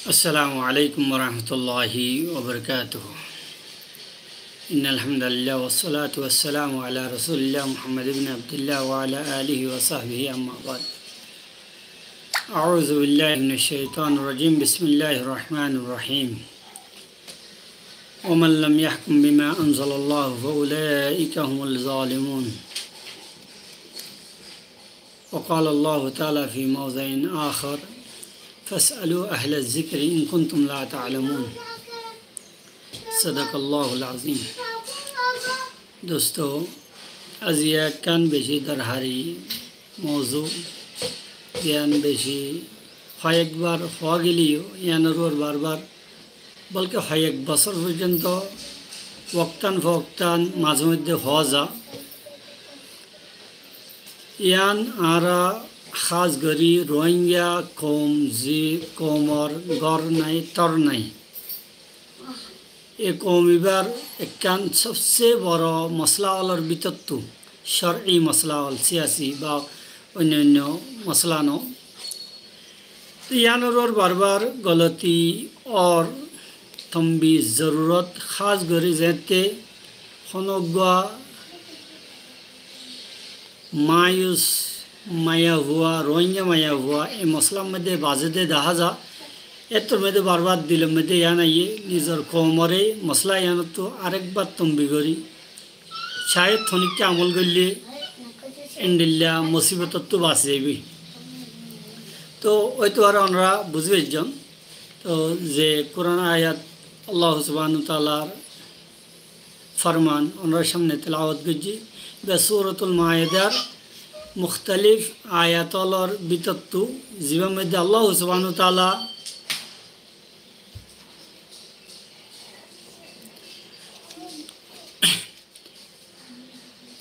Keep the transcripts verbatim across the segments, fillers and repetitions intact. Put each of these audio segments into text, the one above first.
السلام عليكم ورحمة الله وبركاته. إن الحمد لله والصلاة والسلام على رسول الله محمد بن عبد الله وعلى آله وصحبه، أما بعد. أعوذ بالله من الشيطان الرجيم. بسم الله الرحمن الرحيم. ومن لم يحكم بما أنزل الله فأولئك هم الظالمون. وقال الله تعالى في موضع آخر: فاسألوا أهل الذكر إن كنتم لا تعلمون. صدق الله العظيم. Dustó, aijja ekkán beci dorhari mouzu, yián beci hoyekbar hoó geleyo, yiánor uore barbar, bolke hoyek bosór foijjonto woktan fowoktan maze modde hoó za. Yián añára hás gorí Rohingya koum, ze koumor gór nai, tor nai. E koum ibár ekkán sobse boro mosla ólor bútottu, cor'i mosla ól, siyasi ba oinno oinno mosla no. Te yiánor uore barbar goloti ór, tonbih zorurot, hás gorí zeéñtte honó uggwá mayus maiyafua, Rohingya maiyafua, e moslar modde bazé de dahá za, ettór modde barbar dilor modde yián aiyé, nizor koumoré mosla yiánottu arekbar tonbih gorí, cáyed honikka amol goille endilla mosibottú basi zaibo. To óito ar onora buzí faijjón. To ze Kuran ayat Allah subhanahu wa ta'alar forman onorar samne telawot goijjí, ibá Suratul Maidar muktalif ayat ólor bútottu, zibár modde Allah subhanahu wa ta'ala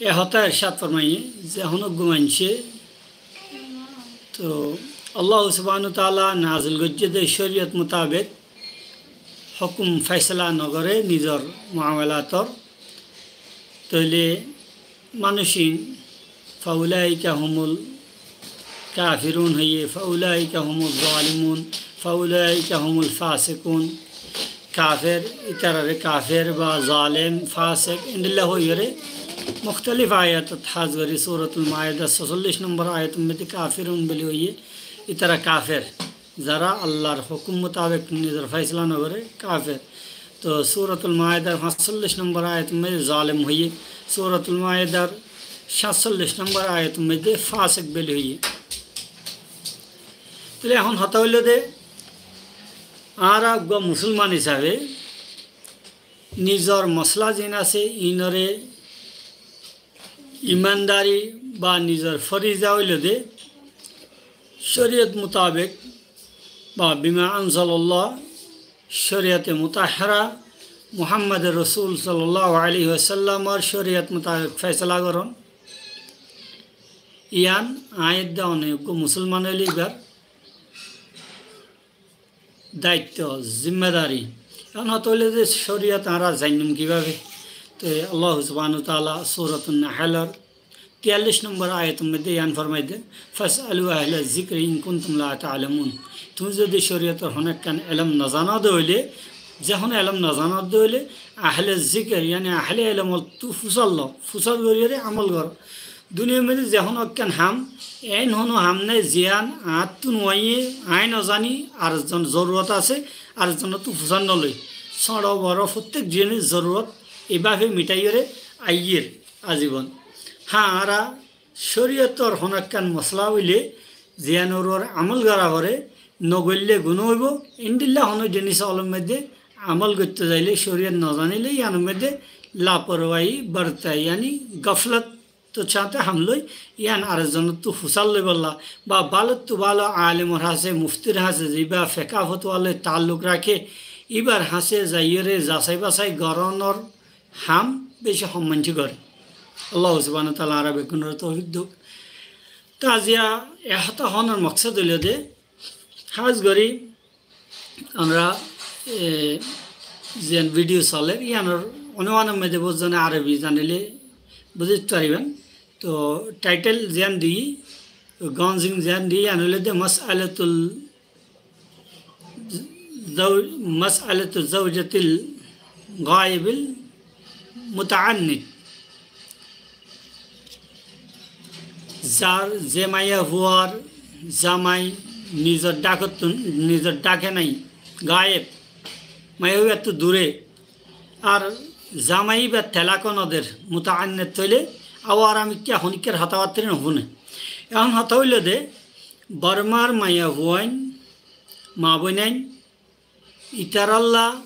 e hotá ercad formaiyé ze honó uggwá maincé, to Allah subhanahu wa ta'ala nazil goijjé de coriyot mutabek hókum faisala no goré nizor muamalator, tóile manúic ín فأولئك هم الكافرون hoiyé, فأولئك هم الظالمون، فأولئك هم الفاسقون. Kafer, itarare kafer ba zalem, fasek, endilla hoiyóre muktalif ayatot, hás gorí Suratul Maidar sócallic nombor ayator modde kafirun buli hoiyé, itara kafer. Zara Allar hókum mutabek nizor faisala no goré, kafer. To Suratul Maidar fañsollic nombor ayator modde zalem hoiyé, Suratul Maidar sañsollic nombor ayator modde fasek buli hoiyé. Tóile ehón hotá óilo de, añára uggwá musolman hísabe nizor mosla ziín asé, iínoré imandari ba nizor foriza óilo de, coriyot mutabek ba bima anzalallah, coriyote mutahhara, Muhammad Rosul sallallahu alaihi wasallamor coriyot mutabek faisala gorón. Yián aññí edde one uggwá musolman óile ibár daitto, zimmadari. Ehón hotá óilo de coriyot añára zainnum kibábe? To Allah subhanahu wa ta'ala Suratun Nahlor tiyallic nombor ayator modde yián formaiyé de, فاسألوا أهل الذكر إن كنتم لا تعلمون. Tuñí zodi coriyotor honó ekkán elóm no zano de óile, ze honó elóm no zano de óile, ahle zikir, yáni ahle elómottu fusár lo, fusár goríyore amol goró. Duniyar modde ze honó ekkán ham, eén honó ham nái ziyán añáttu no aiyé, aññí no zani, ar zon zorurot asé, ar zonottu fusár no loi. Sóñço boro fottek zinis zorurot ibáfe mithaiyóre aiyér azibon. Há, añára coriyotor honó ekkán mosla óile ziyánor uore amol gora foré, no goille guná óibo, endilla honó zinis ólor modde amol goitto zaile coriyot no zanile yiánor modde laporwayi bortai, yáni goflot to cáñte ham loi, yián ar zonottu fusár loibolla, ba bálottu bálo alemor hañsé, muftir hañsé, zibá feka fotuwa loi taalluk raké, ibár hañsé zaiyóre zasai basai gorónor ham beci hom maincé goré. Allah subhanahu wa ta'ala añára beggúnore toufik douk. To aijja e hotá hoónor moksod óilo de, hás gorí añára, e, zián vidiyo soler, yiánor onumanor modde buzón Arobi zanile buzí faribán. To taitel zián diyí, gonzing zián diyí, yián óilo de Mas'alatul Zau-, mas'alatu zawjatil ghaib al muta'annid. Zar, ze maiyafuar zamai nizor dhakottú, nizor dhake nai, gaib, maiyafuattú dure, ar zamai íba telak no der, muta'annid óile, awar amikká honikkár hotábattári no fúne. Ehón hotá óilde, Bormar maiyafuain, maboinain, ítaralla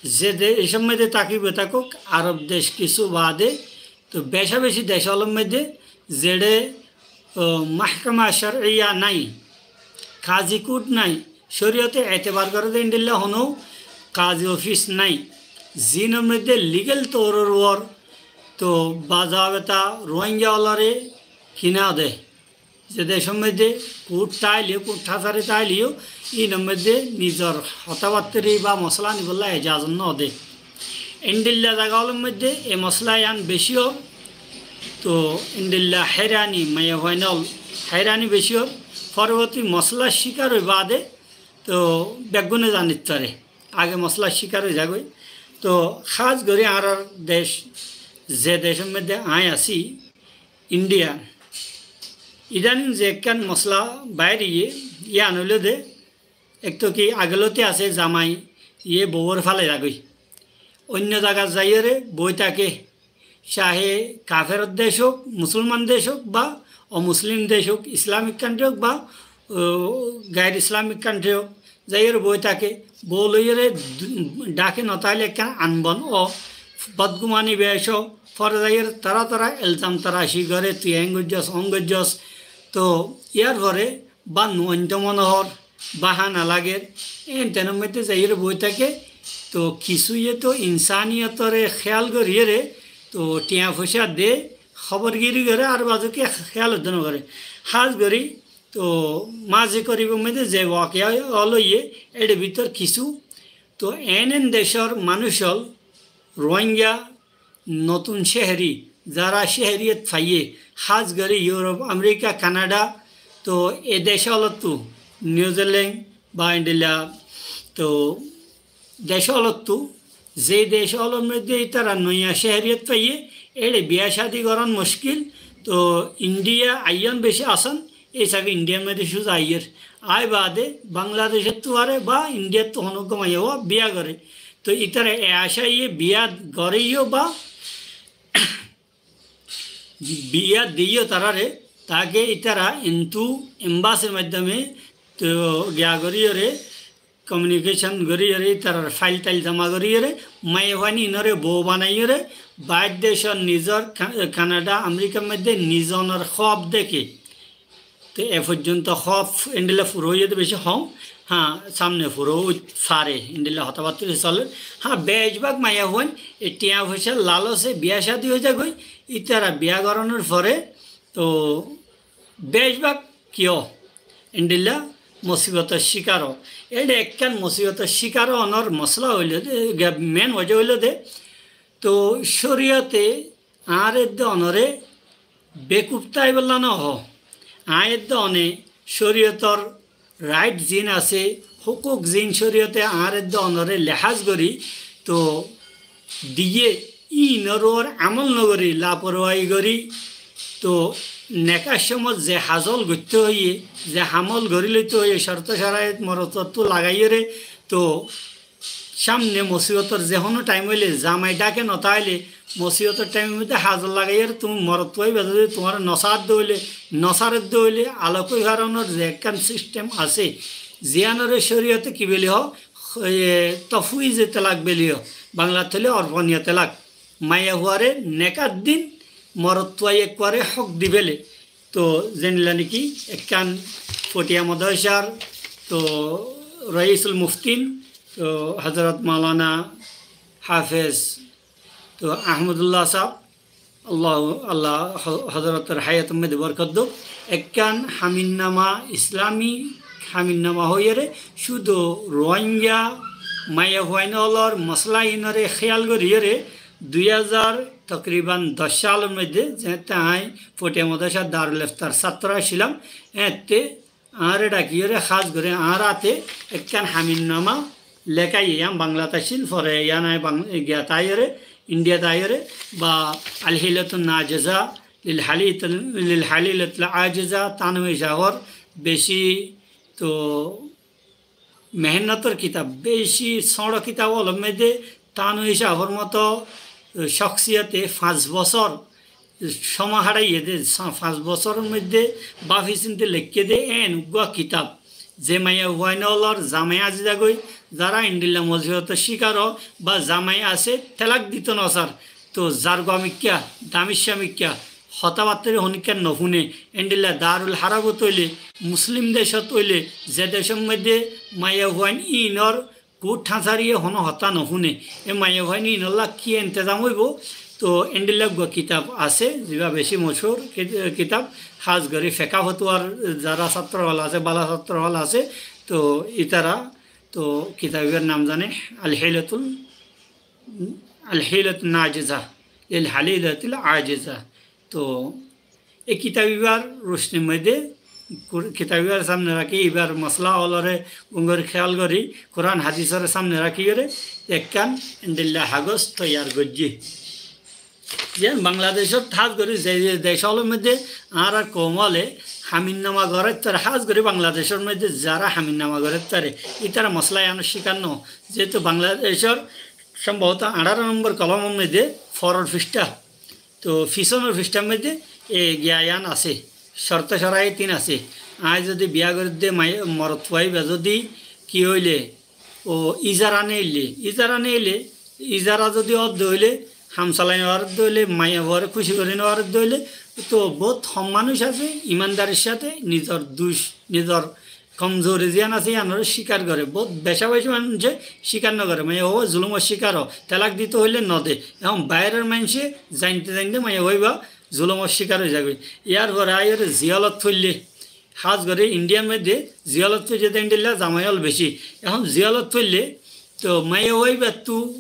ze de-, decór moidde tákibo tákok, Arob dec kissú baade, to becabeci dec ólor moidde zeçé, o, mahkama cor'iya nai, kazi kurt nai, córiyote etebar goré de endilla honó kazi ofis nai, zinor moidde ligel touror uore to bazabeta Ruáingga ólore kina de. Ze decór moidde kurt táileyo, kurt háñsari táileyo, inor moidde nizor hotábattári ba mosala anibolla ejazot no de. Endilla zaga ólor moidde e mosala yián beci ór, to endilla hairani, maiyafuain ól hairani beci ór, foroborti mosalar cikar ói baade, to beggúne zanit fare, age mosalar cikar ói zagói. To hás gorí añárar dec, ze decór moidde añí así, India, idanin ze ekkán mosala bairiyé, yián óilde, ek to ki agelóti asé zamai, iye bouwore félai zagói. Oinno zagat zaiyóre boi táke, cahe kafer dec ók, musolman dec ók, ba omuslim dec ók, Islamic country ók, ba, o, gair Islamic country ók, zaiyóre boi táke, bou loiyóre du-, dhake no táile ekkán anbon ó, bodgumani bec ó, fore zaiyóre tara tara elzam taraci goré, tui en goijjós, on goijjós. To yar fore ba nuainto mone hoór, ba hána lager, en tenor moidde zaiyóre boi táke. To kissúye to insaniyotore héyal goríyore, to thiañ foicá de, hóbor giri goré, ar bazuke héyal uddo no goré. Hás gorí, to maze koribor moidde ze wakiya ól óiye, éçe bútore kissú, to en en decór manúic ól, Ruáingga, notún ceheri, zara ceheriyot faiyé, hás gorí Yurop, Amerika, Kanada, to e dec ólottú, Niu Zilend ba endilla, to dec ólottú, ze dec ólor moidde ítara noiya ceheriyot faiyé, éçe biya cádi gorón muckil, to India aiyón beci asan, e hísabe Indiar moidde cúza aiyér. Ai baade Bangladecóttu are ba Indiattú honó uggwá maiyafua biya goré. To ítara e acáye biya goréyo ba biya diyo tarare, take ítara entú embasir maiddome to giya goríyore, komiunikecon goríyore, ítarar fail tail zoma goríyore, maiyafuain inore bou banaiyore, bair decor nizor Ka-, Kanada, Amerikar moidde nizonor hóab deké. Te e foijjonto hók endilla furo óiye de beci hom, há, samne furo óit fare, endilla hotábattári soler. Há, becbak maiyafuain e thiañ foicár lalose biya cádi ói zagói, ítara biya gorónor fore, to becbak kiyó endilla mosibotor cikar ó. Éçe ekkán mosibotor cikar ónor mosola óilde, e, ge-, men wojá óilde, to córiyote añár edde onore bekuf táibolla no hoó. Añár edde one córiyotor rait ziín asé, hókuk ziín córiyote añár edde onore lehás gorí, to diyé, íinor uore amol no gorí, laporwai gorí, to nekár cómot ze hazol goittó hoiyé, ze hamol gorí loitó hoiyé, corto corayet morotfuattú lagaiyóre, to Cámne mosibotor ze honó thaim óile, zamai dháke no táile, mosibotor thaimor modde hazor lagaiyóre tuñí morotfua íba zodi tuáñre no sádde óile, no sáredde óile, alok ói faronor ze ekkán sisthem asé, ziyánore córiyote ki buli hoó, e, tafwize talak buli hoó, Banglat óile orfoniya talak. Maiyafuare nekar din morotfuaye ekkuare hók di féle. To zendilla niki ekkán Fotiya modorasar to Raisul Muftin to Hozorot Maulana Hafez to Ahmadullah sáb, Allah, Allah ho-, hozorotor hayator modde borkot douk, ekkán haminnama, Islami haminnama hoiyóre cúdu Rohingya maiyafuain ólor mosola inore héyal goríyore dui házar tokriban doc salor modde, zeéñtte añí Fotiya modorasar Darul Iftar sátro accílam, éeñtte añáre dhakiyóre hás gorí añár áte ekkán haminnama leká, yián Banglat accíl, fore yián aññí Bang-, giya taiyóre, India taiyóre, ba Al Hilatun Najiza lil Halilatil, lil Halilatil Ajiza, Thanwi sáfor beci to mehénnotor kitab, beci sóñço kitab ólor moiddé Thanwi sáfor moto cóksiyote fañs bosór cómoi háçaiye dé, sa-, fañs bosóror moiddé báfi sinti leikké dé, en uggúa kitab. Ze maiyafuain ólor zamai azi zagói, zará endilla musibotor cíkar ó, ba zamai asé, telak dito nosár, to zargua mikká, damicca mikká, hotábattári honíkka nofúne, endilla Darul Harabot óile, Muslim decót óile, ze decór moiddé maiyafuain ínor kuththá sáriye honó hotá nofúne. E maiyafuain ínolla ki entezam óibo? To endilla uggúa kitab asé, ziba beci mochúr ki-, kitab, hás gorí feka fotuwar zará sáttro ól asé, bála sáttro ól asé, to ítara, to kitab ibár nam zane Al Hilatul, Al Hilatun Najiza lil Halilatil Ajiza. To e kitab ibár rucnir moiddé, kur-, kitab ibár samne rakí, ibár mosola ólore gom gorí kéyal gorí, Kuran hadisore samne rakíyore ekkán endilla hagos toiyar goijjé. Yián Bangladecót hás gorí ze, ze dec ólor moiddé añárar koum óle haminnama goréttar, hás gorí Bangladecór moiddé zará haminnama goréttar, ítara mosola yiánor cíkar no. Zehetu Bangladecór sombobotó añçáro nombor kolomor moiddé foror fiçthá, to fisónor fiçthár moiddé e giya yián asé, corto coraitin asé. Aññí zodi biya gorí dé mai-, morotfua íba zodi ki óile, o izara neille, izara neille, izara zodi ódde óile, ham salai nofaredde óile, maiyafuare kúci gorí nofaredde óile, to bout hom manúic asé, imandarir sáte nizor duc, nizor komzuri ziyán asé, yíanoré cíkar goré. Bout beca beci maincé cíkar nogoré, maiyafua zulumor cíkar ó, telak dito hoilé node. Ehón bairor maincé zainte zainte maiyafua íba zulumor cíkar ói zagói. Yar fore aiyóre ziyolot foillé, hás gorí Indiyar moiddé ziyolot foijjé de endilla zamai ól beci. Ehón ziyolot foillé, to maiyafua íbattú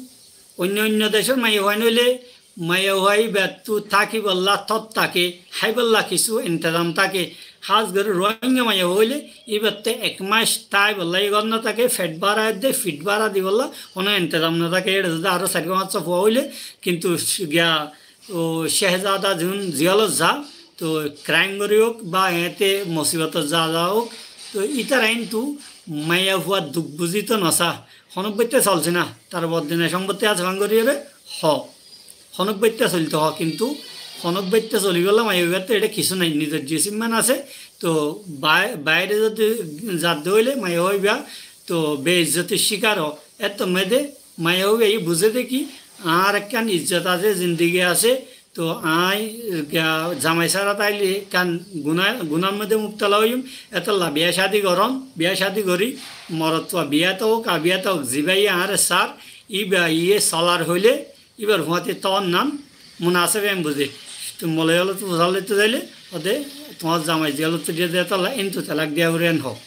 oinno oinno decór maiyafua noilé, maiyafua íbattú tákibolla tót táke, háibolla kissú entezam táke. Hás gorí Ruáingga maiyafua óile íbattú ek mac táibolla yó gór no táke, fet bára edde, fit bára dibolla honó entezam no táke. Éçe zodi aró sair fañs fua óile, kintu giya, o, cehzada ziún ziyolot za, to kraim gorí ók ba eéñte musibotot za za ók, to ítara kintu maiyafuar duk buzito nosá. Honók baitta solsé ná, tar boddiná sombotti asé fán goríyore, ho. Honók baitta solito ho, kintu honók baitta solibólla maiyafua íbattú eçé kissú nái, nizor jisim mán asé, to bai-, baire zodi zadde óile maiyafua íba, to beizzoti cíkar ó, étto maidé maiyafua íba yó buzé dé ki, añár ekkán izzot asé, zindigi asé, to aññí, ah, zamai sára táile ekkán guná, gunár moiddé mubtala óiyum, étolla biya cádi gorón, biya cádi gorí, morotfua biyat ók, abiyat ók, zibáye añáre sár, íbaye solar hoilé, íbar fúañti toónnan munaseb en buzé. Tui moloi ólottu fusár loitté zailé, óde tuáñr zamai ziyolottu diyé de étolla, éntu telak diya foribo en hoó.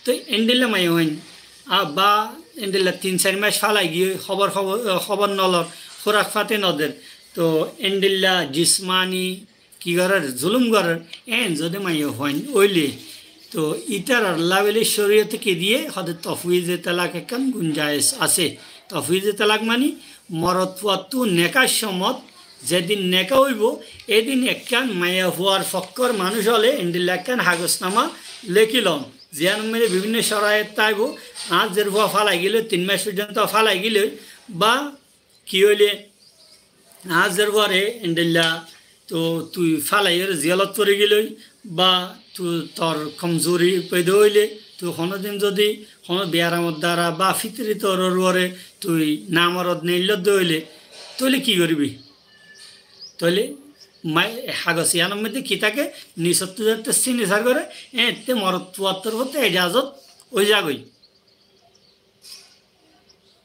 Toi endilla maiyafuain, a, ba endilla tin sair mac fálai giyói, hóbor, hóbor, hóbor nolor, fúrak fati noder. To endilla jismani ki gorer, zulum gorer, en zodi maiyafuain óile, to ítarar labele córiyote ki diyé, hóde tofwize talak ekkán gunjaic asé. Tofwize talak mani morotfuattú nekár somot zedin neká óibo, édin ekkán maiyafuar fokkór manúic óle endilla ekkán hagosnama lékilon. Ziyánor moiddé bibinno coraiyot táibo, añár zerfua fálai gilói, tin mac foijjonto fálai gilói, ba ki óile, añár zerfuare endilla, to tui fálaiyóre ziyolot fori gilói, ba tui tor komzuri foida óile, tui honódin zodi honó biyaramor dara ba fitiri toror uore tui namorot neillódde óile, tóile ki goríbi? Tóile mai-, hagos yíanor moiddé ki táke, nisottú zette sinisar goré, eéñtte morotfuar torfóttu ejazot ói zagói.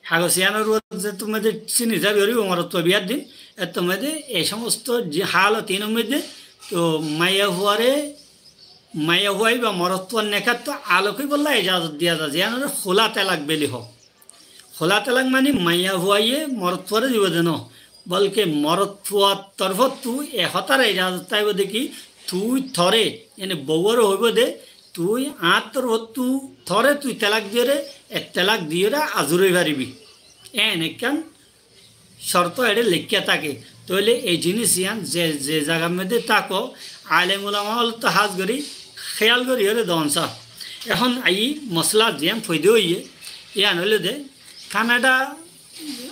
Hagos yíanor uore zettót moiddé sinisar goríbo morotfua biyar din, éttot moiddé e somosto ze hálot inor moiddé, to maiyafuare, maiyafua íba morotfuar nekáttu alok óibolla ejazot diya za, ziyánore kúla telak buli hoó. Kúla telak mani maiyafuaye morotfuare dibo de no, bolke morotfuar torfóttu e hotára ejazot táibo de ki, tui tore, ene bouwore hoibo de, tui añár torfóttu toré tui telak diyóre, ek telak diyóre azur ói faribí. Eén ekkán corto eçé leikká táke. Tóile ei jinis yían ze, ze zagar moiddé táko, alem ulama ókkol ottu hás gorí, héyal gorí yóre doón sá. Ehón aiyí mosala ziyán foidá óiye, yían óilde Kanada,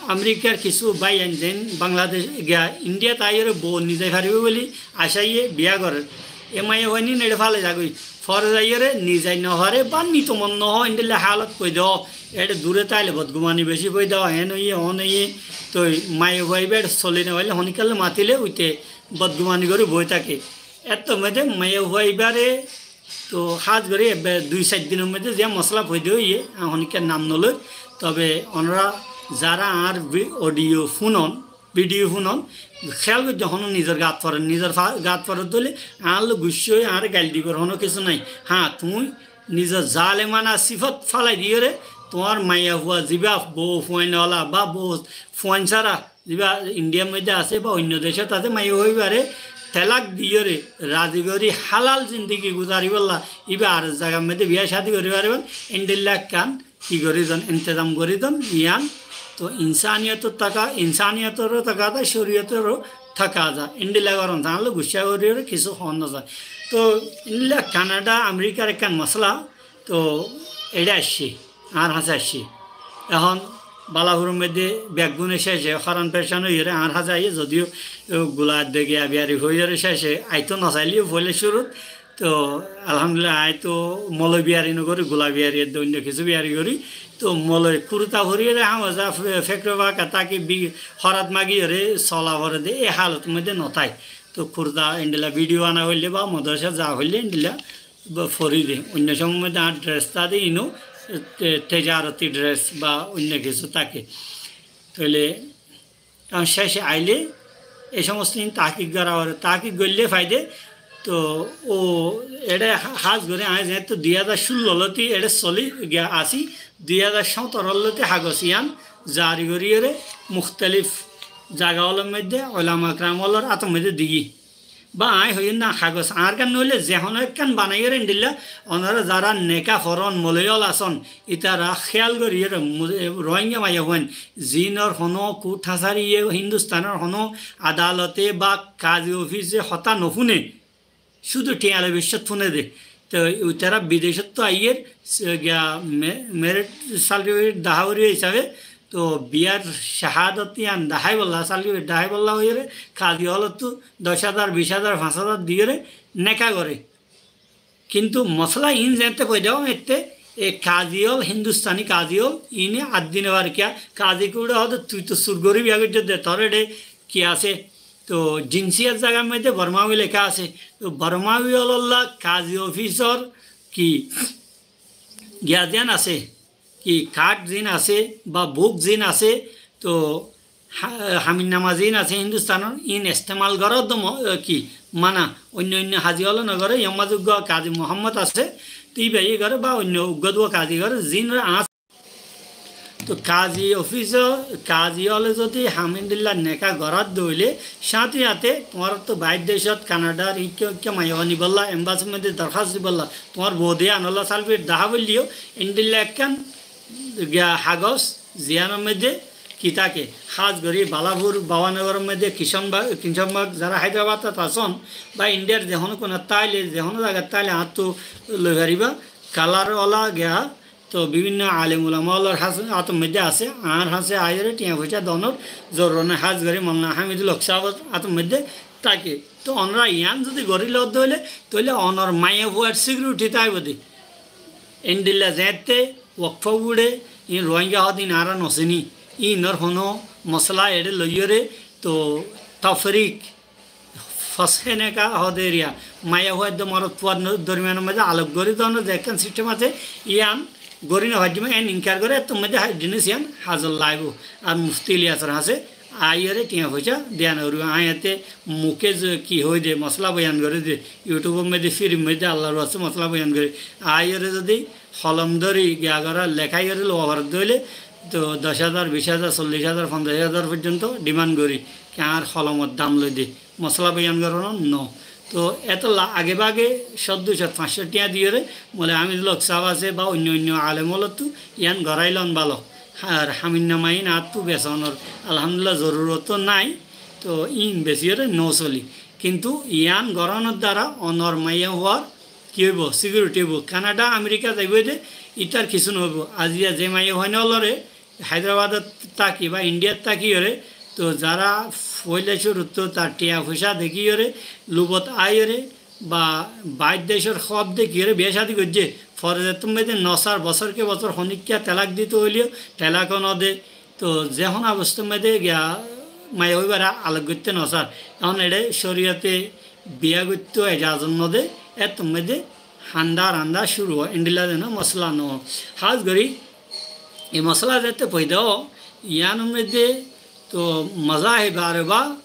Amerikar kissú báiyain zeén Bangladec giya Indiyat aiyóre bou nizai faribó bóli acáiye biyá gorér. E maiyafuain ín eçé fálai zagói. Fore zaiyóre nizai nofaré ba nito mon nohó, endilla hálot foidá ó. Eçé dure táile bodgumani beci foidá ó, eén óiye, oón óiye. Toi maiyafua ibá eçé soli nofaile honíkkar loi matilé uite bodgumani gorí boi táke. Ettór moiddé maiyafua ibáre to hás gorí ebbe dui sair dinor moiddé ziyán mosala foidá óiye, añí honíkka nam noloir. Tobe onora zara añár vi-, audio fúnon, video fúnon, héyal goijjó, honó nizor gat forer, nizor fa-, gat forer dóile añár loi guccá ói añáre gail dibar honó kissú nái. Hañ, tuñí nizor zalemana sifot fálai diyóre, tuáñr maiyafua zibá bou fuain ola ba bou fuain sára zibá Indiyar moiddé asé ba oinno decót asé, maiyafua ibáre telak diyóre razi gorí hálal zindigi guzaribólla, ibá ar zagar moiddé biyá cádi gorí faribólla, endilla ekkán ki gorí don, intezam gorí don, yían. To insaniyotor táka, insaniyotoró táka za, coriyotoró táka za, endilla goron, añár loi guccá gorí yóre kissú hoón no za. To endilla Kanada, Amerikar ekkán mosala, to eçé aiccé, añár hañsé aiccé. Ehón Balafurór moiddé beggúne céce, háran perecán óiyore añár hañsé aiyé, zodiyó gula edde giya biyari hoiyore céce, aitó no saileyó foila cúrut. To alhamdulillah, añí to moloi biyari no gorí, gula biyari edde oinno kissú biyari gorí. To moloi kurta foriyore hámaza fe-, fekro baka táki bi-, hórat magiyore sola fore de, e hálot moiddé no tái. To kurta endilla video ana hoile ba modrasat za hoile endilla ba fori de. Oinno cómot moiddé añár dress táke de ino, te-, tejaroti dress ba oinno kissú táke. Tóile añár céce aile e cómosto ín tahkik gora fore, tahkik goille faide. To ó eçé há-, hás gorí añí zeéttu dui házar cúllo lóti eçé soli giya así, dui házar sóñtoro lóti hagos yían zari goríyore muktalif zaga ólor moiddé olama ekram ólor átor moiddé diyí. Ba añí hoiyúm de hagos añárgán noóile ze honó ekkán banaiyóre endilla onora zara neka foron moloi ól asón, ítara héyal goríyóre mu-, Rohingya maiyafuain zinor honó kut hasariye Hindustanor honó adalote ba kazi ofise hotá nofúne, cúdu thiañ loi biccót fúne de. To ítara bidecóttu aiyér, se giya me-, merit certificate dahá gorí hísabe, to biyar cahadot yían daháibolla, certificate daháibolla hoiyóre, kazi ólottu doc házar, bic házar, fañs házar diyóre neka goré. Kintu mosala ín zeéñtte foida ó, ette e kazi ól, Hindustani kazi ól, íne addine fare kiya, kazi kuçe hoó de, tui to sur gorí biya goijjós de, tor eçé ki asé, to jinsiyat zagar moiddé Bormawi leká asé. To Bormawi ólolla kazi ofisor ki giya ziyán asé, ki kard zin asé ba buk zin asé, to ha-, haminnama zin asé Hindustanor, ín estemal gorar do mo-, ki mana, oinno oinno kazi óle no goré, yómma uggwá kazi Muhammod asé, to íbaye goré ba oinno uggwá duwá kazi goré, zin añs To kazi ofisor, kazi óle zodi ham endilla neka gorat dóile, sáñte sáñte tuáñrattú bair decót, Kanadar, ikká ikká maiyafuwa nibolla, embasir moiddé dorhas dibolla, tuáñr bou de anolla salfit dahá boilleyó, endilla ekkán giya hagos, ziyánor moiddé ki táke, hás gorí Balapur, Bhawanagoror moiddé, Kishanbag, Kishanbag, zara Haidrabadot asón, ba Indiyar ze honó kunattú aile, ze honó zagat táile añáttu loi fariba, kalar ola giya, to bibinno alem ulama ólor hás-, átor moiddé asé, añár hañsé aiyóre thiañ foicá donor zorurot nái, hás gorí Moulana Hamidul Hok sábor átor moiddé táke. To onora yián zodi gorí lodde óile, tóile onor maiyafuar security táibo de. Endilla zeéñtte wokfo uçé, in Rohingya hoó de in añára no siní. Inor honó mosala eçé loiyóre, to tafrik, foshe neka hoó de eriya, maiyafua edde morotfuar no-, dormiyanor moiddé alok gorí donor ze ekkán sistem asé, yián gorí no faijjum, en inkar goré, ettór moiddé ha-, jinis yián hazor laibo. Ar Mufti Iliyasor hañsé aiyóre thiañ foicá diya no foribo. Añí ete muke ze ki hoói de, mosala boyan gorí de, YouTube or moiddé, firir moiddé, Allar waste mosala boyan gorí. Aiyóre zodi holom dóri giya gorá lekáiyóre lowa faredde óile, to doc házar, bic házar, sollic házar, fonzaic házar foijjonto demand gorí. Ki añár holomor dam loi de. Mosala boyan gorónor no. Toh étolla age bage cót, dui cót, fañs cót tiañ diyóre Moloi Hamid Lok sáb asé ba oinno oinno alem ókkolottu yián goráilon bála. Ar haminna main añáttu besonor alhamdulillah zorurot nái. Toh iín besiyóre no soli. Kintu yián goránor duara onor maiyafuar ki óibo? Security óibo. Kanada, Amerika zaibói de, ítar kissú no óibo. Aziya ze maiyafuain ókkolore Háidrabadot táki ba Indiyat tákiyóre, toh zara foila cúruttu tar tiañ foicá dekíyóre lubot aiyóre ba bair decor hób dekíyóre biya cádi goijjé, fore zettót maze nosár, bosór ke bosór honikka telak dito óileyo telak no de. Toh ze hono obostar maze giya maiyafuaibare alok goitté nosár. Ehón eçé córiyote biya goitto ejazot no de, éttor maze handa randa cúru ó, endilla zeno mosala no ó. Hás gorí e mosala zette foida ó, yiánor maze toh mazahib arba,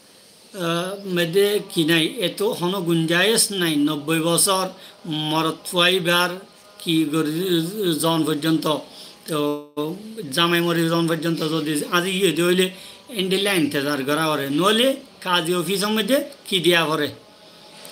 ah, maze ki nái, eto hono gunjayes nái, nobboi bosór morot fuaibar ki gorí zon foijjonto, toh zamai mori zon foijjonto zodi azi iye de óile endilla intezar gorá fore, noóile kazi ofisor maze ki diya fore,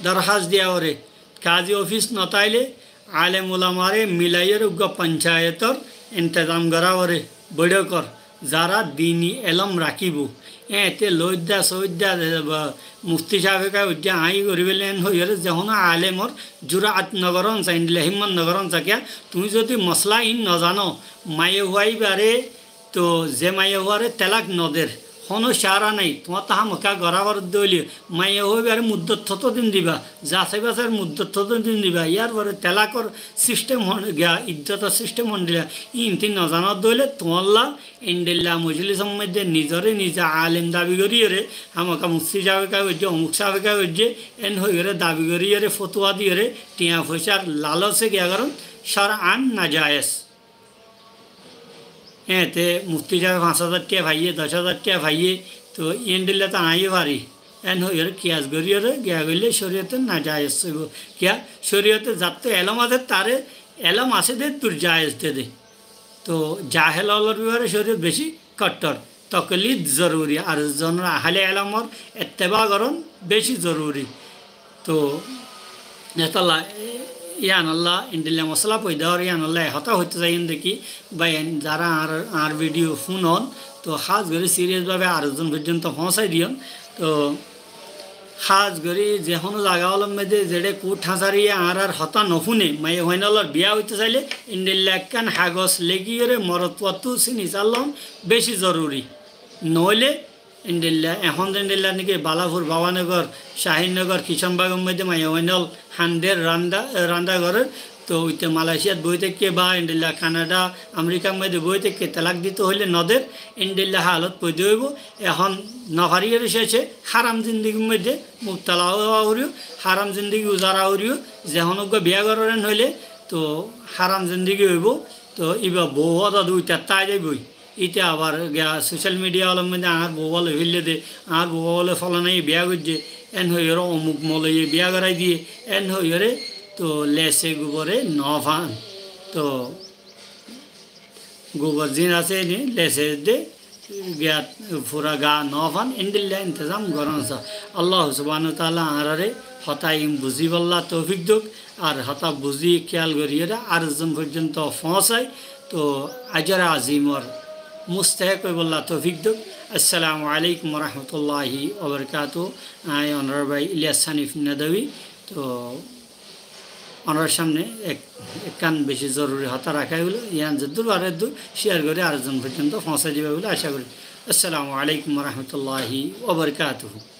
dorhas diya fore. Kazi ofis no táile alem ulamare milaiyóre uggúa poncayetor intezam gorá fore, boiçókor, zara dini elóm rakíbo. Eéñte loidda soidda, e, ba, mufti sábe ká uijjá aññí gorí félaiyi en hoiyóre ze hono alemor juraat no gorón sa, endilla himmot no gorón sa. Kiyá, tuñí zodi mosala iín no zano, maiyafuaibare Toh ze maiyafuare telak no der, hono cára nái, tuáñttu hámaká gorá fore de óile, maiyafuaibare muddot hoto din diba, zasai basai muddot hoto din diba, yar fore telakor sistem hon-, giya iddotor sistem hondilla, iín tin no zano de óile, tuáñlla endilla mojlisor maze nizore nize alem dabi goríyore, hámaká mufti sábe ká goijjé, omuk sábe ká goijjé, en hoiyore dabi goríyore, fotuwa diyore, tiañ foicár lalose giya gorón, cáran najayes. Eéñte mufti sábe fañs házar tiañ faiyé, doc házar tiañ faiyé, toh endilla toh aññí fari. En hoiyóre kiyas goríyore giya goille córiyote najayes óibo. Kiyá, córiyote zattu elóm asé, tare elóm asé de dur jayes de de. Toh jahel ókkolor befare córiyot beci kottor. Toklid zoruri, ar zonor ahale elómor etteba gorón beci zoruri. Toh, etolla, e, yíanolla, endilla mosala foida ór, yíanolla e hotá hoitó saiyum de ki, bái, en zara añár, añár video fúnon, toh hás gorí serious bábe ar zon foijjonto foóñsai diyon. Toh, hás gorí ze hono zaga ókkolor maze zeçé kut hañsari añárar hotá no fúne, maiyafuain ókkolor biya óito saile, endilla ekkán hagos lekíyore morotfuattu sini sallon beci zoruri. Noóile, Endilla, ehón de endilla niki Balapur, Babanogor, Cahinnogor, Kishanbagor maze maiyafuain ókkol hander, randa, randa gorer, toh uite Malaysiat boi táikke ba endilla Kanada, Amerikar maze boi táikke telak dito hoile no der, endilla halot foida óibo. Ehón no fariyore cece haram zindigir maze mubtala ówa foribo, haram zindigi uzara foribo, ze hono uggúa biya gorer en hoile, toh haram zindigi óibo, toh iba bou ódade uite tái zaiboi. Íte abar giya social media ókkolor maze añár bou bála óile de, añár bou bála folanaye biya goijje, en hoiyóre omuk moloiye biya gorai diye, en hoiyóre toh lese gubore no fan. Toh gubor zin asé ene lese de giya fura ga no fan, endilla intezam goron sa. Allah subhanahu wa taala añárare hotá iín buzibálla toufik douk, ar hotá buzi kiyal goríyore ar zon foijjonto foóñsai, toh ajor azimor mustahek óibolla toufik douk. Assalamu alaikum wa rahmatullahi wa barakatuhu. Aññí onorar bái Ilyas Hanif Nadwi. Toh onorar samne ek-, ekkán beci zoruri hotá raká óilo, yián zeddur fare eddur share gorí ar zon foijjonto foóñsai diba buli aca gorí. Assalamu alaikum wa rahmatullahi wa barakatuhu.